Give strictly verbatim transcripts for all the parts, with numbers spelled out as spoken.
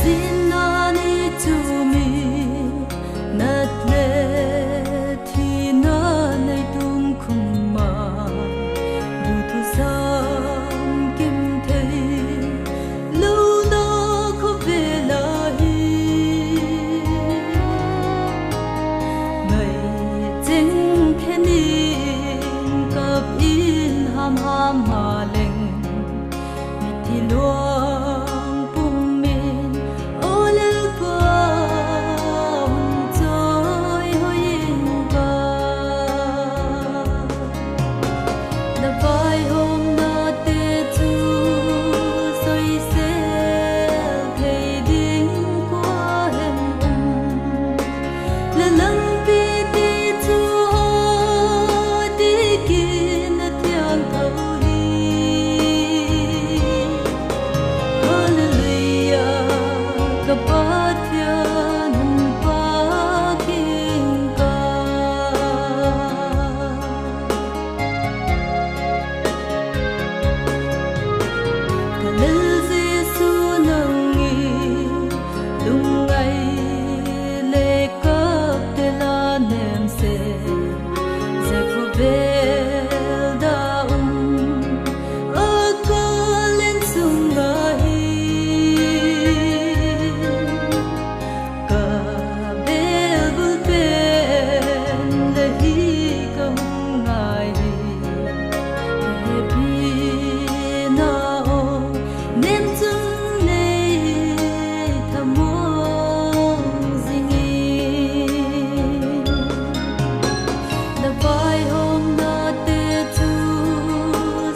Zingna ni chu mi nat le thina nei tung khum ma, duthusam kim thei lona khawvel ahi. Ngai cheng khen in kap in ham ham maleng, mithi luang pum in, aw Lalpa, hun chawihoi ing ka. Na vaihawmnate chu soisel thei ding kua hem um? La lampite chu haw diak in a thiangtho hi. Halleluia, ka Pathian hun pâk ing ka. Ka Lal Jesu, nang i lungngai le kâpte la nem se, zia khawvel da um a kal insung a hi. Ka bêl bul pen la hi ka hung ngai hi, ka hepina aw, nem chun nei thamuang zing in. La vaihawmnate chu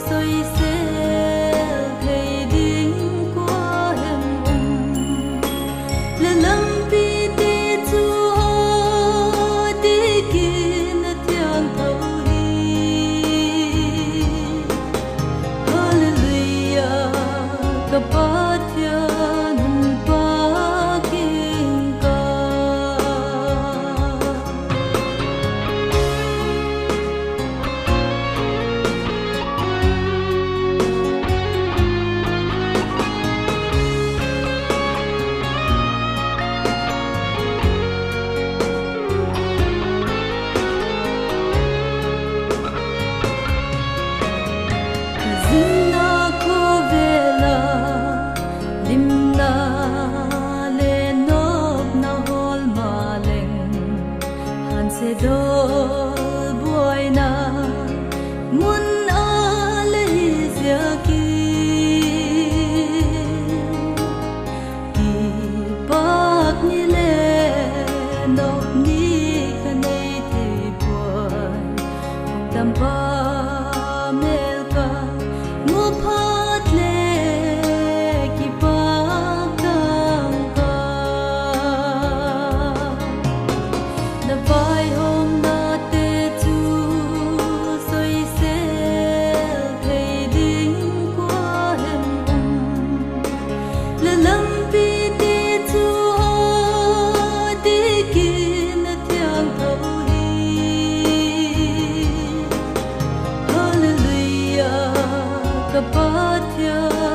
soisel thei ding kua hem um? La lampite chu haw diak in a thiangtho hi. Halleluia, ka Pathian hun pâk ing ka. Ka zingna khawvel a limna le nopna hawl maleng, hanse dawl buaina mun a le hi ziak in, kipak ni le nop ni ka nei thei puai. Hukdampa mêl ka mu phat le kipak tang ka. La vaihawmnate chu soisel thei ding kua hem um? La lampite chu haw diak in a thiangtho hi. Halleluia, ka Pathian